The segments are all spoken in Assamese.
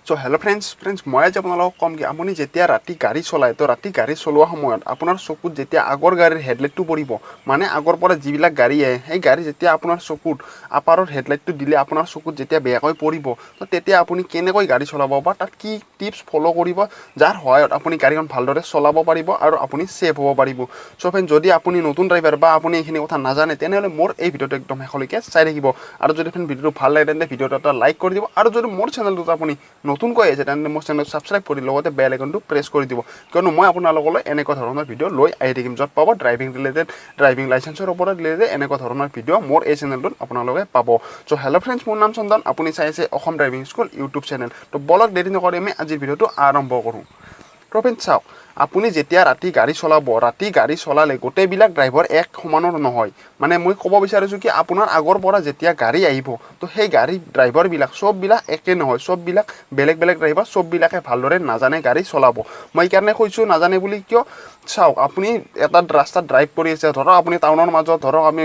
চ' হেল্ল' ফ্ৰেণ্ডছ, মই আজি আপোনালোকক ক'ম কি আপুনি যেতিয়া ৰাতি গাড়ী চলায়, তো ৰাতি গাড়ী চলোৱা সময়ত আপোনাৰ চকুত যেতিয়া আগৰ গাড়ীৰ হেডলাইটটো পৰিব, মানে আগৰ পৰা যিবিলাক গাড়ী আহে সেই গাড়ী যেতিয়া আপোনাৰ চকুত আপাৰৰ হেডলাইটটো দিলে আপোনাৰ চকুত যেতিয়া বেয়াকৈ পৰিব, তো তেতিয়া আপুনি কেনেকৈ গাড়ী চলাব বা তাত কি টিপছ ফ'ল' কৰিব যাৰ সহায়ত আপুনি গাড়ীখন ভালদৰে চলাব পাৰিব আৰু আপুনি ছেফ হ'ব পাৰিব। চ' ফ্ৰেণ্ড, যদি আপুনি নতুন ড্ৰাইভাৰ বা আপুনি এইখিনি কথা নাজানে তেনেহ'লে মোৰ এই ভিডিঅ'টো একদম শেষলৈকে চাই থাকিব। আৰু যদি ফ্ৰেণ্ড ভিডিঅ'টো ভাল লাগে তেন্তে ভিডিঅ'টো এটা লাইক কৰি দিব, আৰু যদি মোৰ চেনেলটোত আপুনি নতুনকৈ আহিছে তেন্তে মোৰ চেনেলটো ছাবস্ক্ৰাইব কৰি লগতে বেল আইকনটো প্ৰেছ কৰি দিব, কিয়নো মই আপোনালোকলৈ এনেকুৱা ধৰণৰ ভিডিঅ' লৈ আহি থাকিম য'ত পাব ড্ৰাইভিং ৰিলেটেড, ড্ৰাইভিং লাইচেঞ্চৰ ওপৰত ৰিলেটেড এনেকুৱা ধৰণৰ ভিডিঅ' মোৰ এই চেনেলটোত আপোনালোকে পাব। চ' হেল্ল' ফ্ৰেণ্ডছ, মোৰ নাম চন্দন, আপুনি চাই আছে Assam driving school YouTube channel. তো বলক দেৰি নকৰি আমি আজিৰ ভিডিঅ'টো আৰম্ভ কৰোঁ। তো ফ্ৰেণ্ডছ চাওক, আপুনি যেতিয়া ৰাতি গাড়ী চলাব, ৰাতি গাড়ী চলালে গোটেইবিলাক ড্ৰাইভাৰ এক সমানৰ নহয়। মানে মই ক'ব বিচাৰিছোঁ কি আপোনাৰ আগৰ পৰা যেতিয়া গাড়ী আহিব, তো সেই গাড়ী ড্ৰাইভাৰবিলাক চববিলাক একে নহয়, চববিলাক বেলেগ বেলেগ ড্ৰাইভাৰ, চববিলাকে ভালদৰে নাজানে গাড়ী চলাব। মই এইকাৰণে কৈছোঁ নাজানে বুলি, কিয় চাওক, আপুনি এটা ৰাস্তাত ড্ৰাইভ কৰি আছে, ধৰক আপুনি টাউনৰ মাজত, ধৰক আমি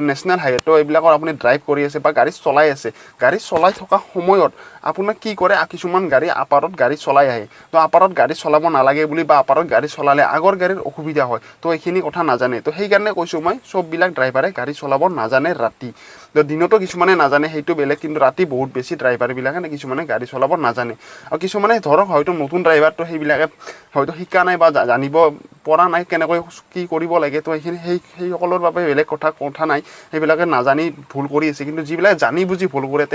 নেশ্যনেল হাইৱেটো এইবিলাকৰ আপুনি ড্ৰাইভ কৰি আছে বা গাড়ী চলাই আছে, গাড়ী চলাই থকা সময়ত আপোনাক কি কৰে, কিছুমান গাড়ী আপাৰত গাড়ী চলাই আহে। তো আপাৰত গাড়ী চলাব নালাগে বুলি বা আপাৰত গাড়ী চলালে আগৰ গাড়ীৰ অসুবিধা হয়, তো এইখিনি কথা নাজানে। তো সেইকাৰণে কৈছোঁ মই চববিলাক ড্ৰাইভাৰে গাড়ী চলাব নাজানে ৰাতি। তো দিনতো কিছুমানে নাজানে সেইটো বেলেগ, কিন্তু ৰাতি বহুত বেছি ড্ৰাইভাৰবিলাকে কিছুমানে গাড়ী চলাব নাজানে। আৰু কিছুমানে ধৰক হয়তো নতুন ড্ৰাইভাৰটো সেইবিলাকে হয়তো শিকা নাই বা জানিব পৰা নাই কেনেকৈ কি কৰিব লাগে, তো সেইখিনি সেইসকলৰ বাবে বেলেগ কথা নাই, সেইবিলাকে নাজানি ভুল কৰি আছে। কিন্তু যিবিলাক জানি বুজি ভুল কৰে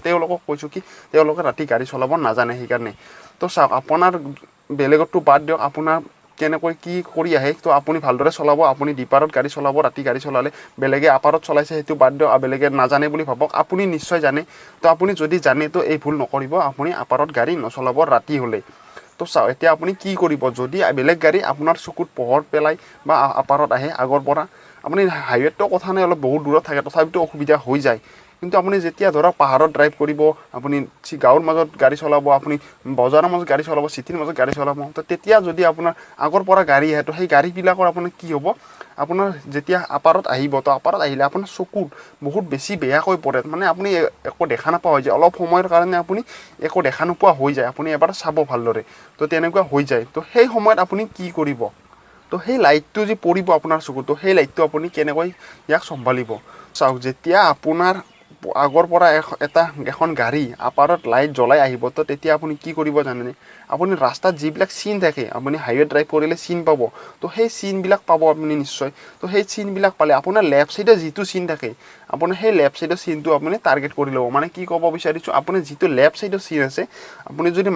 তেওঁলোকক কৈছোঁ কি তেওঁলোকে ৰাতি গাড়ী চলাব নাজানে সেইকাৰণে। তো চাওক, আপোনাৰ বেলেগতো বাদ দিয়ক, আপোনাৰ কেনেকৈ কি কৰি আহে, তো আপুনি ভালদৰে চলাব, আপুনি ডিপাৰত গাড়ী চলাব। ৰাতি গাড়ী চলালে বেলেগে আপাৰত চলাইছে সেইটো বাদ দিয়ক, বেলেগে নাজানে বুলি ভাবক, আপুনি নিশ্চয় জানে। তো আপুনি যদি জানে তো এই ভুল নকৰিব, আপুনি আপাৰত গাড়ী নচলাব ৰাতি হ'লে। তো চাওক, এতিয়া আপুনি কি কৰিব, যদি বেলেগ গাড়ী আপোনাৰ চকুত পোহৰ পেলাই বা আপাৰত আহে আগৰ পৰা, আপুনি হাইৱেতটো কথা নাই, অলপ বহুত দূৰত থাকে তথাপিতো অসুবিধা হৈ যায়। কিন্তু আপুনি যেতিয়া ধৰক পাহাৰত ড্ৰাইভ কৰিব, আপুনি গাঁৱৰ মাজত গাড়ী চলাব, আপুনি বজাৰৰ মাজত গাড়ী চলাব, চিটিৰ মাজত গাড়ী চলাব, তো তেতিয়া যদি আপোনাৰ আগৰ পৰা গাড়ী আহে, তো সেই গাড়ীবিলাকৰ আপোনাৰ কি হ'ব, আপোনাৰ যেতিয়া আপাৰত আহিব, তো আপাৰত আহিলে আপোনাৰ চকুত বহুত বেছি বেয়াকৈ পৰে, মানে আপুনি একো দেখা নোপোৱা হৈ যায়, অলপ সময়ৰ কাৰণে আপুনি একো দেখা নোপোৱা হৈ যায়। আপুনি এবাৰ চাব ভালদৰে, তো তেনেকুৱা হৈ যায়। তো সেই সময়ত আপুনি কি কৰিব, তো সেই লাইটটো যি পৰিব আপোনাৰ চকুত, তো সেই লাইটটো আপুনি কেনেকৈ ইয়াক চম্ভালিব। চাওক, যেতিয়া আপোনাৰ আগৰ পৰা এখন গাড়ী আপাৰত লাইট জ্বলাই আহিব, তো তেতিয়া আপুনি কি কৰিব জানেনে, আপুনি ৰাস্তাত যিবিলাক চিন থাকে, আপুনি হাইৱে ড্ৰাইভ কৰিলে চিন পাব, তো সেই চিনবিলাক পাব আপুনি নিশ্চয়। তো সেই চিনবিলাক পালে আপোনাৰ লেফ্ট ছাইডে যিটো চিন থাকে, আপোনাৰ সেই লেফ্ট ছাইডৰ চিনটো আপুনি টাৰ্গেট কৰি ল'ব। মানে কি ক'ব বিচাৰিছোঁ, আপুনি যিটো লেফ্ট ছাইডৰ চিন আছে, আপুনি যদি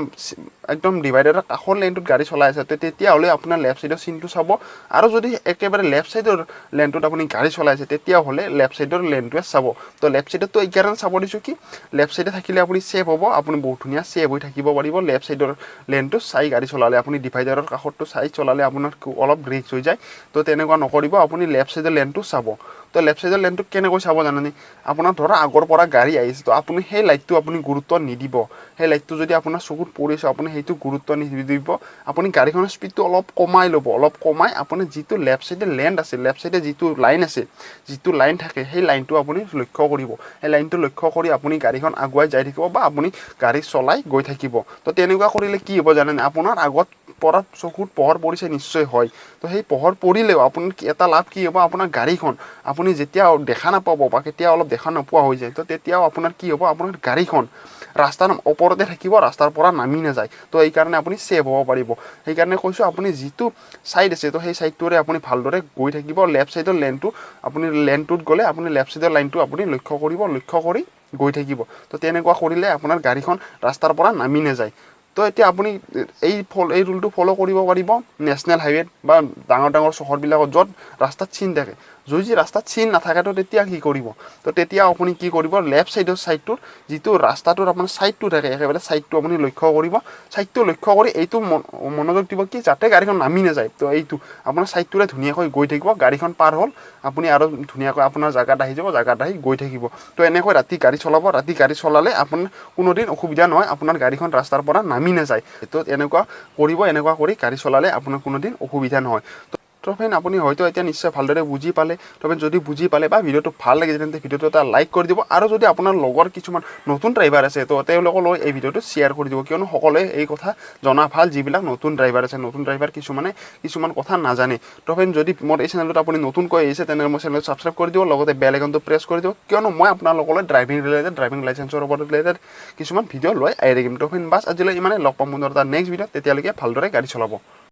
একদম ডিভাইডাৰৰ কাষৰ লেনটোত গাড়ী চলাই আছে, তেতিয়াহ'লে আপোনাৰ লেফ্ট ছাইডৰ চিনটো চাব, আৰু যদি একেবাৰে লেফ্ট ছাইডৰ লেনটোত আপুনি গাড়ী চলাই আছে, তেতিয়াহ'লে লেফ্ট ছাইডৰ লেনটোৱে চাব। তো লেফ্ট ছাইডতো এইকাৰণে চাব দিছোঁ কি লেফ্ট ছাইডে থাকিলে আপুনি ছেফ হ'ব, আপুনি বহুত ধুনীয়া ছেফ হৈ থাকিব পাৰিব। লেফ্ট ছাইডৰ লেনটো চাই গাড়ী চলালে, আপুনি ডিভাইডাৰৰ কাষৰটো চাই চলালে আপোনাৰ অলপ ৰিস্ক হৈ যায়, তো তেনেকুৱা নকৰিব, আপুনি লেফ্ট ছাইডৰ লেনটো চাব। তো লেফ্ট ছাইডৰ লেনটো কেনেকৈ চাব জানেনে, আপোনাৰ ধৰা আগৰ পৰা গাড়ী আহিছে, তো আপুনি সেই লাইটটো আপুনি গুৰুত্ব নিদিব, সেই লাইটটো যদি আপোনাৰ চকুত পৰিছে আপুনি সেইটো গুৰুত্ব নিদিব, আপুনি গাড়ীখনৰ স্পীডটো অলপ কমাই ল'ব, অলপ কমাই আপুনি যিটো লেফ্ট ছাইডে লেণ্ড আছে, লেফ্ট ছাইডে যিটো লাইন আছে, যিটো লাইন থাকে, সেই লাইনটো আপুনি লক্ষ্য কৰিব, সেই লাইনটো লক্ষ্য কৰি আপুনি গাড়ীখন আগুৱাই যাই থাকিব বা আপুনি গাড়ী চলাই গৈ থাকিব। তো তেনেকুৱা কৰিলে কি হ'ব জানেনে, আপোনাৰ আগত পৰা চকুত পোহৰ পৰিছে নিশ্চয় হয়, তো সেই পোহৰ পৰিলেও আপোনাৰ এটা লাভ কি হ'ব, আপোনাৰ গাড়ীখন আপুনি যেতিয়া দেখা নাপাব বা কেতিয়া অলপ দেখা নোপোৱা হৈ যায়, তো তেতিয়াও আপোনাৰ কি হ'ব, আপোনাৰ গাড়ীখন ৰাস্তাৰ ওপৰতে থাকিব, ৰাস্তাৰ পৰা নামি নাযায়। তো এইকাৰণে আপুনি ছেফ হ'ব পাৰিব। সেইকাৰণে কৈছোঁ আপুনি যিটো ছাইড আছে, তো সেই ছাইডটোৰে আপুনি ভালদৰে গৈ থাকিব। লেফ্ট ছাইডৰ লেনটো আপুনি লেনটোত গ'লে আপুনি লেফ্ট ছাইডৰ লাইনটো আপুনি লক্ষ্য কৰিব, লক্ষ্য কৰি গৈ থাকিব। তো তেনেকুৱা কৰিলে আপোনাৰ গাড়ীখন ৰাস্তাৰ পৰা নামি নাযায়। তো এতিয়া আপুনি এই ৰুলটো ফ'ল' কৰিব পাৰিব নেশ্যনেল হাইৱেত বা ডাঙৰ ডাঙৰ চহৰবিলাকত য'ত ৰাস্তাত চিন থাকে। যদি ৰাস্তাত চিন নাথাকে তো তেতিয়া কি কৰিব, তো তেতিয়া আপুনি কি কৰিব, লেফ্ট ছাইডৰ ছাইডটোৰ যিটো ৰাস্তাটোৰ আপোনাৰ ছাইডটো থাকে, একেবাৰে ছাইডটো আপুনি লক্ষ্য কৰিব, ছাইডটো লক্ষ্য কৰি এইটো মনোযোগ দিব কি যাতে গাড়ীখন নামি নাযায়। তো এইটো আপোনাৰ ছাইডটোৰে ধুনীয়াকৈ গৈ থাকিব, গাড়ীখন পাৰ হ'ল আপুনি আৰু ধুনীয়াকৈ আপোনাৰ জেগাত আহি যাব, জেগাত আহি গৈ থাকিব। তো এনেকৈ ৰাতি গাড়ী চলাব, ৰাতি গাড়ী চলালে আপোনাৰ কোনোদিন অসুবিধা নহয়, আপোনাৰ গাড়ীখন ৰাস্তাৰ পৰা নামি নাযায়। তো এনেকুৱা কৰিব, এনেকুৱা কৰি গাড়ী চলালে আপোনাৰ কোনোদিন অসুবিধা নহয়। তো ফ্ৰেণ্ড, আপুনি হয়তো এতিয়া নিশ্চয় ভালদৰে বুজি পালে। তো ফ্ৰেণ্ড, যদি বুজি পালে বা ভিডিঅ'টো ভাল লাগিছে, তেন্তে ভিডিঅ'টো এটা লাইক কৰি দিব আৰু যদি আপোনাৰ লগৰ কিছুমান নতুন ড্ৰাইভাৰ আছে, তো তেওঁলোকলৈ এই ভিডিঅ'টো শ্বেয়াৰ কৰি দিব, কিয়নো সকলোৱে এই কথা জনা ভাল। যিবিলাক নতুন ড্ৰাইভাৰ আছে, নতুন ড্ৰাইভাৰ কিছুমানে কিছুমান কথা নাজানে। তো ফ্ৰেণ্ড, যদি মোৰ এই চেনেলটোত আপুনি নতুনকৈ আহিছে, তেনেহ'লে মোৰ চেনেলটো ছাবস্ক্ৰাইব কৰি দিব, লগতে বেল আইকনটো প্ৰেছ কৰি দিব, কিয়নো মই আপোনালোকলৈ ড্ৰাইভিং ৰিলেটেড, ড্ৰাইভিং লাইচেঞ্চৰ ওপৰত ৰিলেটেড কিছুমান ভিডিঅ' লৈ আহি থাকিম। তো ফ্ৰেণ্ড, বাছ আজিলৈ ইমানে। লগ পাম পুনৰ এটা নেক্সট ভিডিঅ'ত। তেতিয়ালৈকে ভালদৰে গাড়ী চলাব।